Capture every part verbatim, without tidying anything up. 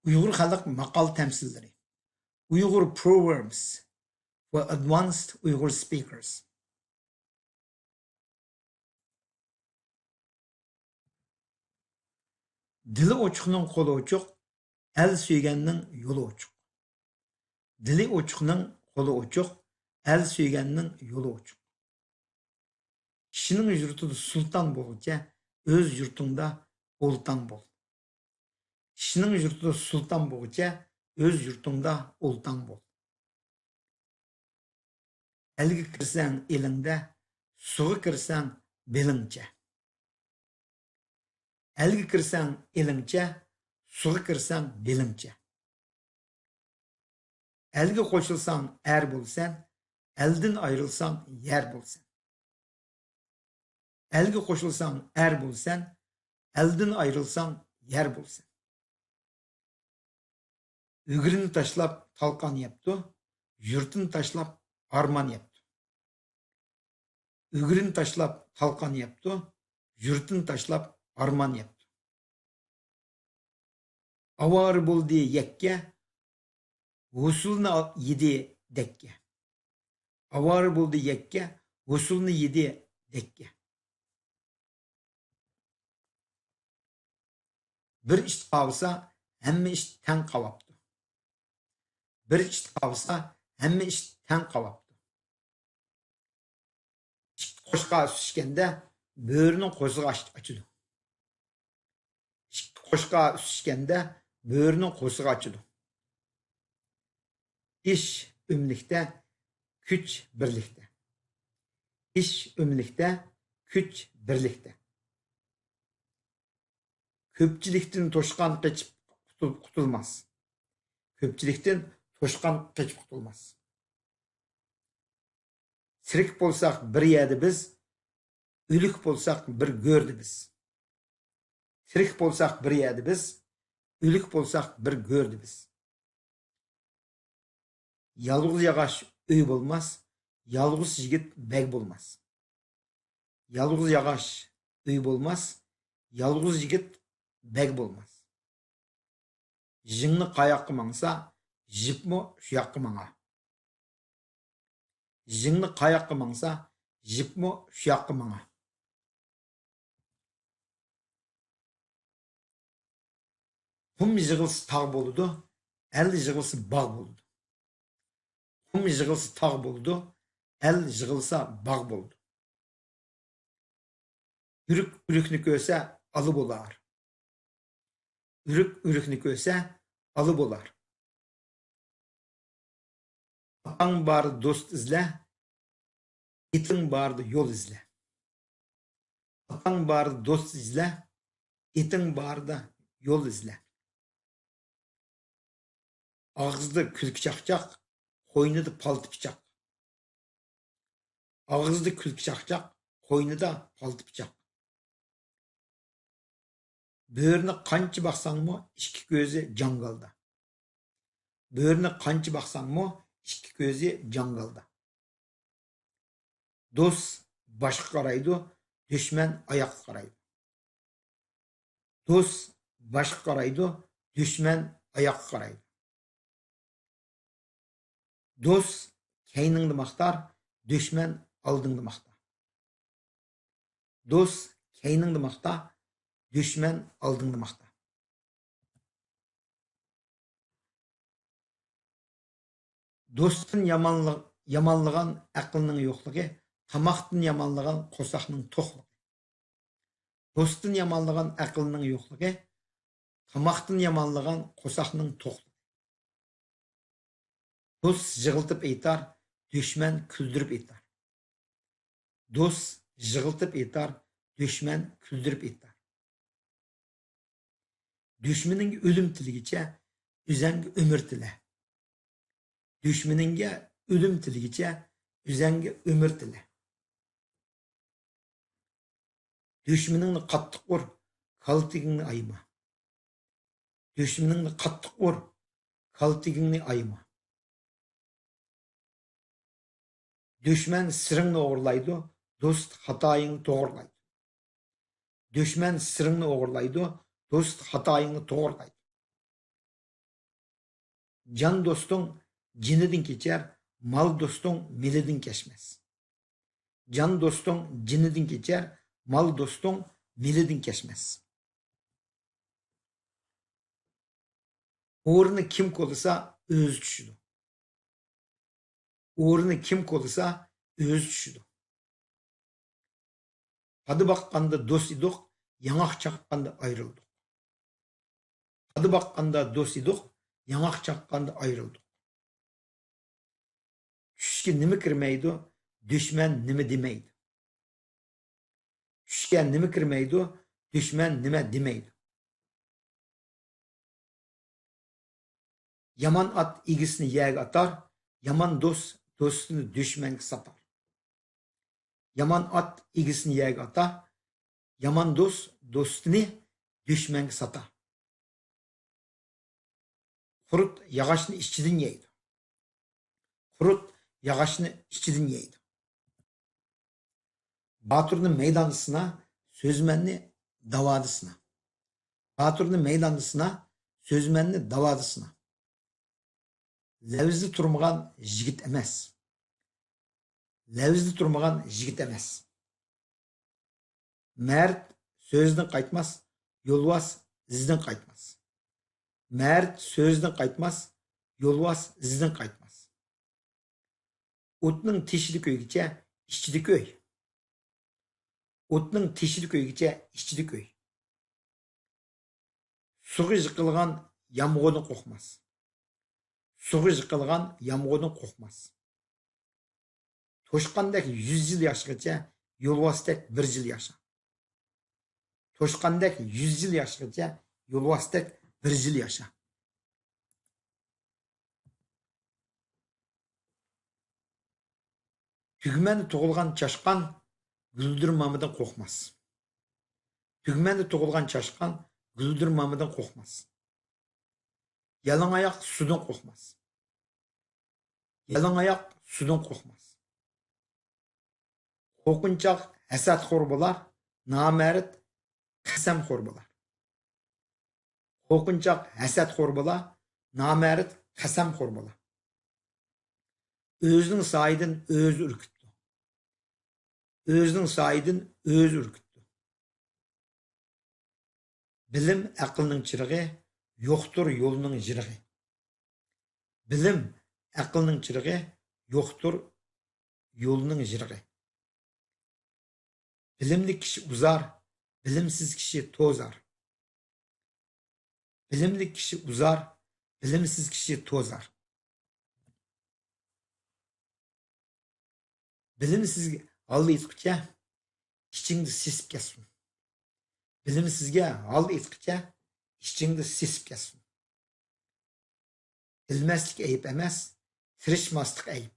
ئۇيغۇر خەلق ماقال تەمسىللىرى. Uyghur proverbs for advanced Uyghur speakers. دىلى ئوچۇقنىڭ قولى ئوچۇق، ئەل سۆيگەننىڭ يولى ئوچۇق. دىلى ئوچۇقنىڭ قولى ئوچۇق، ئەل سۆيگەننىڭ يولى ئوچۇق. كىشىنىڭ يۇرتىدا سۇلتان بولغۇچە، ئۆز يۇرتۇڭدا ئولتاڭ بول. كىشىنىڭ يۇرتىدا سۇلتان بولغۇچە، ئۆز يۇرتۇڭدا ئولتاڭ بول. ئەلگە كىرسەڭ ئېلىڭدە، سۇغا كىرسەڭ بېلىڭچە. ئەلگە كىرسەڭ ئېلىڭچە، سۇغا كىرسەڭ بېلىڭچە. ئەلگە قوشۇلساڭ ئەر بولىسەن، ئەلدىن ئايرىلساڭ يەر بولىسەن. ئەلگە قوشۇلساڭ ئەر بولىسەن، ئەلدىن ئايرىلساڭ يەر بولىسەن. ئۈگرىنى تاشلاپ تالقان يەپتۇ، يۇرتىنى تاشلاپ ئارمان يەپتۇ. ئۈگرىنى تاشلاپ تالقان يەپتۇ، يۇرتىنى تاشلاپ ئارمان يەپتۇ. ئاۋارە بولدى يەككە، ھوسۇلنى يېدى دەككە. ئاۋارە بولدى يەككە، ھوسۇلنى يېدى دەككە. بىر ئىت قاۋىسا، ھەممە ئىت تەڭ قاۋاپتۇ. بىر ئىت قاۋىسا، ھەممە ئىت تەڭ قاۋاپتۇ. ئىككى قوچقار سۈيىشكەندە، بۆرىنىڭ قورسىقى ئاچ-، ئاچىدۇ. ئىككى قوچقار سۈيىشكەندە، بۆرىنىڭ قورسىقى ئاچىدۇ. ئىش ئۆملۈكتە، كۈچ بىرلىكتە. ئىش ئۆملۈكتە، كۈچ بىرلىكتە. كۆپچىلىكتىن توشقان قېچىپ قۇتۇل-، قۇتۇلماس. كۆپچىلىكتىن توشقان قېچىپ قۇتۇلماس. تىرىك بولساق بىر يەردە بىز، ئۆلۈك بولساق بىر گۆردە بىز. تىرىك بولساق بىر يەردە بىز، ئۆلۈك بولساق بىر گۆردە بىز. يالغۇز ياغاچ ئۆي بولماس، يالغۇز يىگىت بەگ بولماس. يالغۇز ياغاچ ئۆي بولماس، يالغۇز يىگىت بەگ بولماس. ژىڭنە قاياققا ماڭسا، ژىپمۇ شۇ ياققا ماڭار. ژىڭنە قاياققا ماڭسا، ژىپمۇ شۇ ياققا ماڭار. قۇم يىغىلسا تاغ بولىدۇ، ئەل يىغىلسا باغ بولىدۇ. قۇم يىغىلسا تاغ بولىدۇ، ئەل يىغىلسا باغ بولىدۇ. ئۆرۈك ئۆرۈكنى كۆرسە، ئالا بولار. ئۆرۈك ئۆرۈكنى كۆرسە، ئالا بولار. ئاتاڭ باردا دوست ئىزلە، ئېتىڭ باردا يول ئىزلە. ئاتاڭ باردا دوست ئىزلە، ئېتىڭ باردا يول ئىزلە. ئاغزىدا كۈلكە چاقچاق، قوينىدا پالتا پىچاق. ئاغزىدا كۈلكە چاقچاق، قوينىدا پالتا پىچاق. بۆرىنى قانچە باقساڭمۇ، ئىككى كۆزى جاڭگالدا. بۆرىنى قانچە باقساڭمۇ، ئىككى كۆزى جاڭگالدا. دوست باشقا قارايدۇ، دۈشمەن ئاياققا قارايدۇ. دوست باشقا قارايدۇ، دۈشمەن ئاياققا قارايدۇ. دوست كەينىڭدە ماختار، دۈشمەن ئالدىڭدا ماختار. دوست كەينىڭدە ماختا، دۈشمەن ئالدىڭدا ماختا. دوستتىن يامانلىق-، يامانلىغان ئەقىلنىڭ يوقلۇقى، تاماقتىن يامانلىغان قورساقنىڭ توقلۇقى. دوستتىن يامانلىغان ئەقىلنىڭ يوقلۇقى، تاماقتىن يامانلىغان قورساقنىڭ توقلۇقى. دوست يىغلىتىپ ئېيتار، دۈشمەن كۈلدۈرۈپ ئېيتار. دوست يىغلىتىپ ئېيتار، دۈشمەن كۈلدۈرۈپ ئېيتار. دۈشمىنىڭگە ئۆلۈم تىلىگىچە، ئۆزەڭگە ئۆمۈر تىلە. دۈشمىنىڭگە ئۆلۈم تىلىگىچە، ئۆزەڭگە ئۆمۈر تىلە. دۈشمىنىڭنى قاتتىق ئۇر، كالتىكىڭنى ئايىما. دۈشمىنىڭنى قاتتىق ئۇر، كالتىكىڭنى ئايىما. دۈشمەن سىرىڭنى ئوغرىلايدۇ، دوست خاتايىڭنى توغرىلايدۇ. دۈشمەن سىرىڭنى ئوغرىلايدۇ، دوست خاتايىڭنى توغرىلايدۇ. جان دوستۇڭ جېنىدىن كېچەر، مال دوستۇڭ مېلىدىن كەچمەس. جان دوستۇڭ جېنىدىن كېچەر، مال دوستۇڭ مېلىدىن كەچمەس. ئورىنى كىم كولىسا، ئۆزى چۈشىدۇ. ئورىنى كىم كولىسا، ئۆزى چۈشىدۇ. پادا باققاندا دوست ئىدۇق، ياڭاق چاققاندا ئايرىلدۇق. پادا باققاندا دوست ئىدۇق، ياڭاق چاققاندا ئايرىلدۇق. چۈشكە نېمە كىرمەيدۇ، دۈشمەن نېمە دېمەيدۇ. چۈشكە نېمە كىرمەيدۇ، دۈشمەن نېمە دېمەيدۇ. يامان ئات ئىگىسىنى يەرگە ئاتار، يامان دوست دوستىنى دۈشمەنگە ساتار. يامان ئات ئىگىسىنى يەرگە ئاتار، يامان دوست دوستىنى دۈشمەنگە ساتار. قۇرت ياغاچنى ئىچىدىن يەيدۇ. قۇرت ياغاچنى ئىچىدىن يەيدۇ. باتۇرنى مەيداندا سىنا، سۆزمەننى داۋادا سىنا. باتۇرنى مەيداندا سىنا، سۆزمەننى داۋادا سىنا. لەۋزىدە تۇرمىغان يىگىت ئەمەس. لەۋزىدە تۇرمىغان يىگىت ئەمەس. مەرد سۆزىدىن قايتماس، يولۋاس ئىزىدىن قايتماس. مەرد سۆزىدىن قايتماس، يولۋاس ئىزىدىن قايتماس. ئوتنىڭ تېشىدا كۆيگىچە ئىچىدە كۆي. ئوتنىڭ تېشىدا كۆيگىچە ئىچىدە كۆي. سۇغا يىقىلغان يامغۇردىن قورقماس. سۇغا يىقىلغان يامغۇردىن قورقماس. توشقاندەك يۈز يىل ياشىغىچە، يولۋاستەك بىر يىل ياشا. توشقاندەك يۈز يىل ياشىغىچە، يولۋاستەك بىر يىل ياشا. تۈگمەندە تۇغۇلغان چاشقان گۈلدۈرمامىدىن قورقماس. تۈگمەندە تۇغۇلغان چاشقان گۈلدۈرمامىدىن قورقماس. يالىڭاياق سۇدىن قورقماس. يالىڭاياق سۇدىن قورقماس. قورقۇنچاق ھەسەتخور بولار، نامەرد قەسەمخور بولار. قورقۇنچاق ھەسەتخور بولار، نامەرد قەسەمخور بولار. ئۆزىنىڭ سايىدىن ئۆزى ئۈركۈپتۇ. ئۆزىنىڭ سايىدىن ئۆزى ئۈركۈپتۇ. بىلىم ئەقىلنىڭ چىرىغى، يوقتۇر يولنىڭ يىرىغى. بىلىم ئەقىلنىڭ چىرىغى، يوقتۇر يولنىڭ يىرىغى. بىلىملىك كىشى ئۇزار، بىلىمسىز كىشى توزار. بىلىملىك كىشى ئۇزار، بىلىمسىز كىشى توزار. بىلىمسىزگە ھال ئېيتقۇچە، ئىچىڭدە سېسىپ كەتسۇن. بىلىمسىزگە ھال ئېيتقۇچە، ئىچىڭدە سېسىپ كەتسۇن. بىلمەسلىك ئەيىب ئەمەس، تىرىشماسلىق ئەيىب.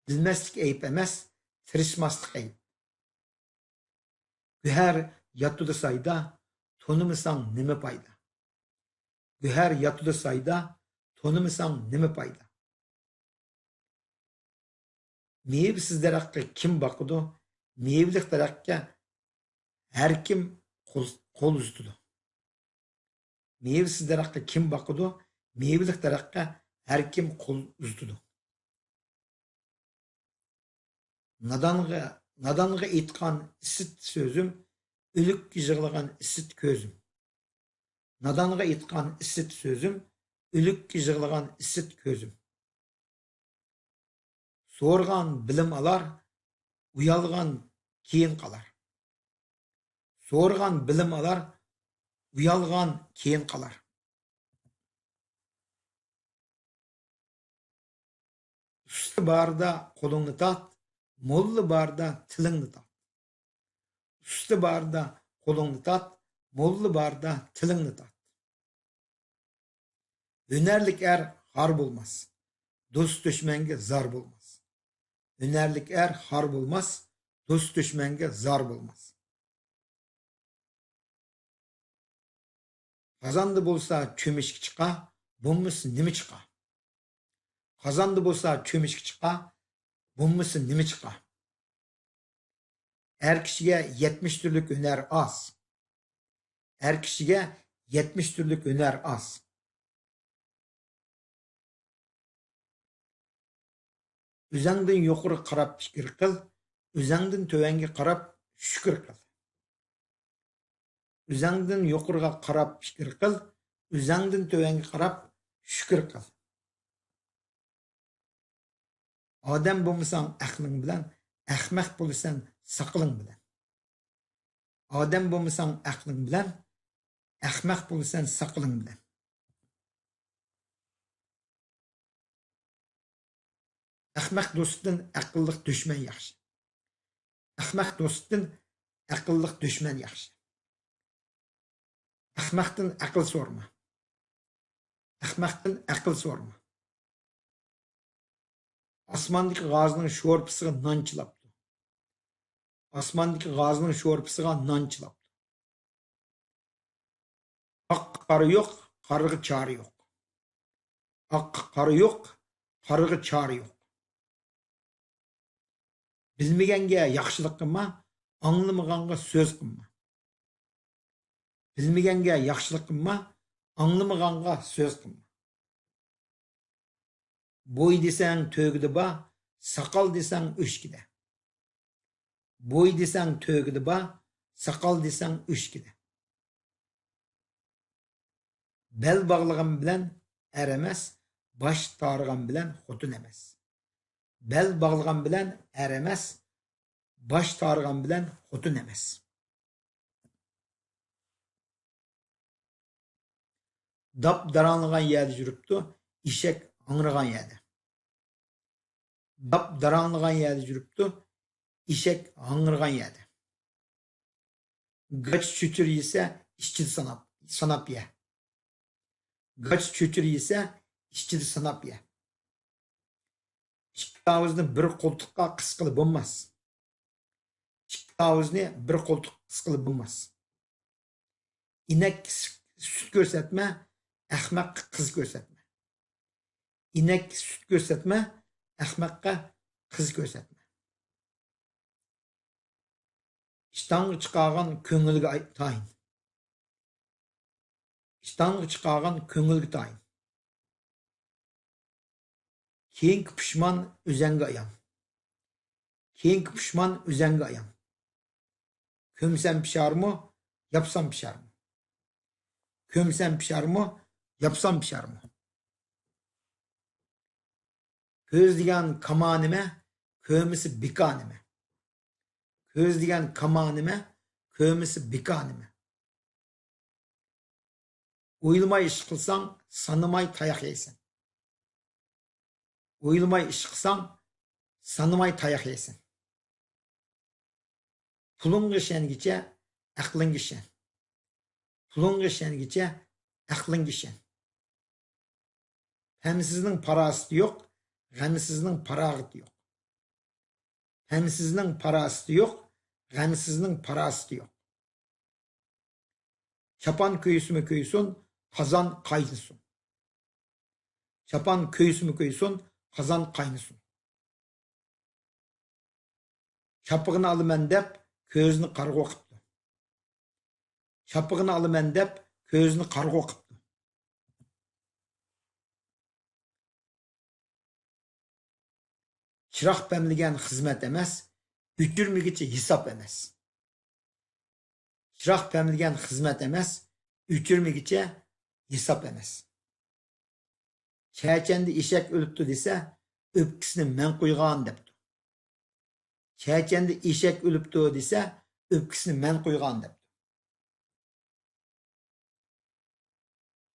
بىلمەسلىك ئەيىب ئەمەس، تىرىشماسلىق ئەيىب. گۆھەر ياتىدۇ سايدا، تونۇمىساڭ نېمە پايدا؟ گۆھەر ياتىدۇ سايدا، تونۇمىساڭ نېمە پايدا؟ مېۋىسىز دەرەخكە كىم باقىدۇ؟ مېۋىلىك دەرەخكە ھەر كىم قول، قول ئۇزىتىدۇ. مېۋىسىز دەرەخكە كىم باقىدۇ؟ مېۋىلىك دەرەخكە ھەر كىم قول ئۇزىتىدۇ. نادانغا، نادانغا ئېيتقان ئىسىت سۆزۈم، ئۆلۈككە يىغلىغان ئىسىت كۆزۈم. نادانغا ئېيتقان ئىسىت سۆزۈم، ئۆلۈككە يىغلىغان ئىسىت كۆزۈم. سورىغان بىلىم ئالار، ئۇيالغان كېيىن قالار. سورىغان بىلىم ئالار، ئۇيالغان كېيىن قالار. ئۇستا باردا قولۇڭنى تارت، موللا باردا تىلىڭنى تارت. ئۇستا باردا قولۇڭنى تارت، موللا باردا تىلىڭنى تارت. ھۈنەرلىك ئەر خار بولماس، دوست دۈشمەنگە زار بولماس. ھۈنەرلىك ئەر خار بولماس، دوست دۈشمەنگە زار بولماس. قازاندا بولسا چۆمۈچكە چىقا، بولمىسا نېمە چىقا؟ قازاندا بولسا چۆمۈچكە چىقا، بولمىسا نېمە چىقا؟ ئەر كىشىگە يەتمىش تۈرلۈك ھۈنەر ئاز. ئەر كىشىگە يەتمىش تۈرلۈك ھۈنەر ئاز. ئۆزەڭدىن يۇقىرىغا قاراپ پىكىر قىل، ئۆزەڭدىن تۆۋەنگە قاراپ شۈكۈر قىل. ئۆزەڭدىن يۇقىرىغا قاراپ پىكىر قىل، ئۆزەڭدىن تۆۋەنگە قاراپ شۈكۈر قىل. ئادەم بولمىساڭ ئەقلىڭ بىلەن، ئەخمەق بولىسەن ساقىلىڭ بىلەن. ئادەم بولمىساڭ ئەقلىڭ بىلەن، ئەخمەق بولىسەن ساقىلىڭ بىلەن. ئەخمەق دوستتىن ئەقىللىق دۈشمەن ياخشى. ئەخمەق دوستتىن ئەقىللىق دۈشمەن ياخشى. ئەخمەقتىن ئەقىل سورىما. ئەخمەقتىن ئەقىل سورىما. ئاسماندىكى غازنىڭ شورپىسىغا نان چىلاپتۇ. ئاسماندىكى غازنىڭ شورپىسىغا نان چىلاپتۇ. ئاققا قارا يوق، قارىغا چارە يوق. ئاققا قارا يوق، قارىغا چارە يوق. بىلمىگەنگە ياخشىلىق قىلما، ئاڭلىمىغانغا سۆز قىلما. بىلمىگەنگە ياخشىلىق قىلما، ئاڭلىمىغانغا سۆز قىلما. بوي دېسەڭ تۆگىدە بار، ساقال دېسەڭ ئۆچكىدە. بوي دېسەڭ تۆگىدە بار، ساقال دېسەڭ ئۆچكىدە. بەل باغلىغان بىلەن ئەر ئەمەس، باش تارىغان بىلەن خوتۇن ئەمەس. بەل باغلىغان بىلەن ئەر ئەمەس، باش تارىغان بىلەن خوتۇن ئەمەس. داپ داراڭلىغان يەردە يۈرۈپتۇ، ئېشەك ھاڭرىغان يەردە. داپ داراڭلىغان يەردە يۈرۈپتۇ، ئېشەك ھاڭرىغان يەردە. گاچا چۆچۈرە يېسە، ئىچىدە ساناپ، ساناپ يە. گاچا چۆچۈرە يېسە، ئىچىدە ساناپ يە. ئىككى تاۋۇزنى بىر قولتۇققا قىسقىلى بولماس. ئىككى تاۋۇزنى بىر قولتۇققا قىسقىلى بولماس. ئىنەككە سۈت كۆرسەتمە، ئەخمەققە قىز كۆرسەتمە. ئىنەككە سۈت كۆرسەتمە، ئەخمەققە قىز كۆرسەتمە. ئىشتانغا چىقارغان كۆڭۈلگە ئاي-، تايىن. ئىشتانغا چىقارغان كۆڭۈلگە تايىن. كېيىنكى پۇشمان ئۆزەڭگە ئايان. كېيىنكى پۇشمان ئۆزەڭگە ئايان. كۆمسەم پىشارمۇ، ياپسام پىشارمۇ؟ كۆمسەم پىشارمۇ، ياپسام پىشارمۇ؟ كۆز دېگەن كاما نېمە، كۆرمىسە بىكار نېمە؟ كۆز دېگەن كاما نېمە، كۆرمىسە بىكار نېمە؟ ئويلىماي ئىش قىلساڭ، سانىماي تاياق يەيسەن. ئويلىماي ئىش قىلساڭ، سانىماي تاياق يەيسەن. پۇلۇڭغا ئىشەنگىچە، ئەقلىڭگە ئىشەن. پۇلۇڭغا ئىشەنگىچە، ئەقلىڭگە ئىشەن. پەمسىزنىڭ پاراسىتى يوق، غەمسىزنىڭ پاراغىتى يوق. پەمسىزنىڭ پاراسىتى يوق، غەمسىزنىڭ پاراسىتى يوق. چاپان كۆيسىمۇ كۆيسۇن، قازان قاينىسۇن. چاپان كۆيسىمۇ كۆيسۇن، قازان قاينىسۇن. چاپىقىنى ئالىمەن دەپ، كۆزىنى قارىغۇ قىپتۇ. چاپىقىنى ئالىمەن دەپ، كۆزىنى قارىغۇ قىپتۇ. چىراغ پەملىگەن خىزمەت ئەمەس، ئۆچۈرمىگۈچە ھېساب ئەمەس. چىراغ پەملىگەن خىزمەت ئەمەس، ئۆچۈرمىگۈچە ھېساب ئەمەس. چەچەندە ئېشەك ئۆلۈپتۇ دېسە، ئۆپكىسىنى مەن قويغان دەپتۇ. چەچەندە ئېشەك ئۆلۈپتۇ دېسە، ئۆپكىسىنى مەن قويغان دەپتۇ.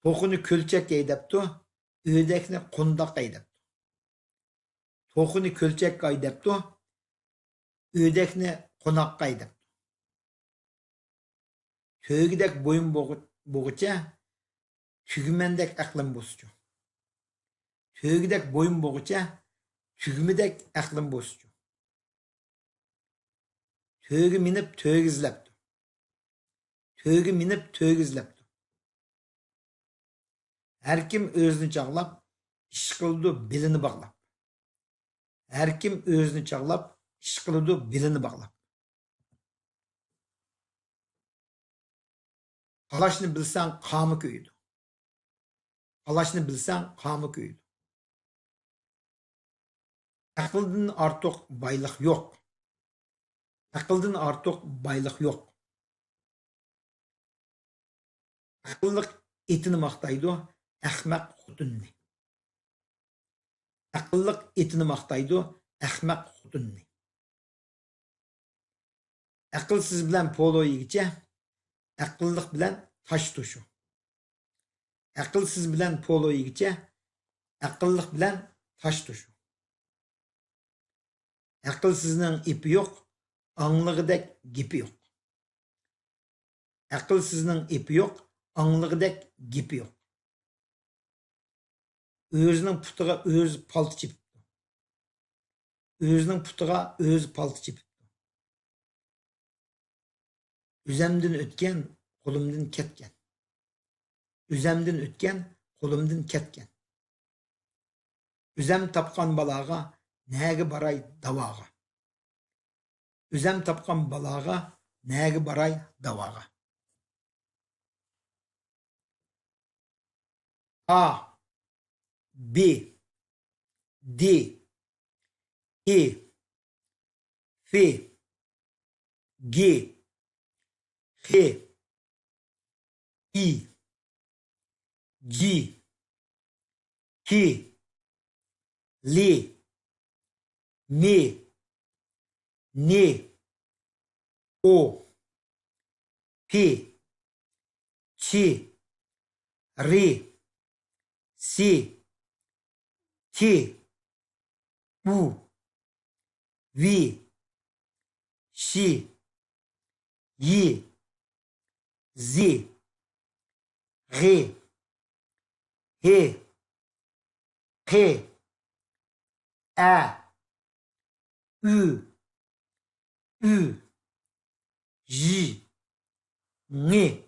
توخۇنى كۆلچەككە ھەيدەپتۇ، ئۆدەكنى قونداققا ھەيدەپتۇ. توخۇنى كۆلچەككە ھەيدەپتۇ، ئۆدەكنى قوناققا ھەيدەپتۇ. تۆگىدەك بويۇم بوغۇ-، بوغۇچە، تۈگمەندەك ئەقلىم بوسچۇ. تۆگىدەك بويۇم بوغۇچە، تۈگمىدەك ئەقلىم بوسچۇ. تۆگە مىنىپ تۆگە ئىزلەپتۇ. تۆگە مىنىپ تۆگە ئىزلەپتۇ. ھەركىم ئۆزىنى چاغلاپ، ئىش قىلىدۇ بېلىنى باغلاپ. ھەركىم ئۆزىنى چاغلاپ، ئىش قىلىدۇ بېلىنى باغلاپ. قالاشنى بىلسەڭ قامى كۆيىدۇ. قالاشنى بىلسەڭ قامى كۆيىدۇ. ئەقىلدىن ئارتۇق بايلىق يوق. ئەقىلدىن ئارتۇق بايلىق يوق. ئەقىللىق ئېتىنى ماختايدۇ، ئەخمەق خوتۇننى. ئەقىللىق ئېتىنى ماختايدۇ، ئەخمەق خوتۇننى. ئەقىلسىز بىلەن پولو يېگۈچە، ئەقىللىق بىلەن تاش توشۇ. ئەقىلسىز بىلەن پولو يېگۈچە، ئەقىللىق بىلەن تاش توشۇ. ئەقىلسىزنىڭ ئېپى يوق، ئاڭلىغۇدەك گېپى يوق. ئەقىلسىزنىڭ ئېپى يوق، ئاڭلىغۇدەك گېپى يوق. ئۆزىنىڭ پۇتىغا ئۆزى پالتا چېپىپتۇ. ئۆزىنىڭ پۇتىغا ئۆزى پالتا چېپىپتۇ. ئۆزەمدىن ئۆتكەن، قولۇمدىن كەتكەن. ئۆزەمدىن ئۆتكەن، قولۇمدىن كەتكەن. ئۆزەم تاپقان بالاغا، نەگە باراي داۋاغا. ئۆزەم تاپقان بالاغا، نەگە باراي داۋاغا. ئا، بى، دى، ئى، فى، گى، خى، ئى، جى، كى، لى، مى، نى، ئو، پى، چى، رى، سى، تى، ئۇ، ۋى، شى، يى، زى، غى، ھى، قى، ئە، ئۈ، ئۈ، ژ، ڭ،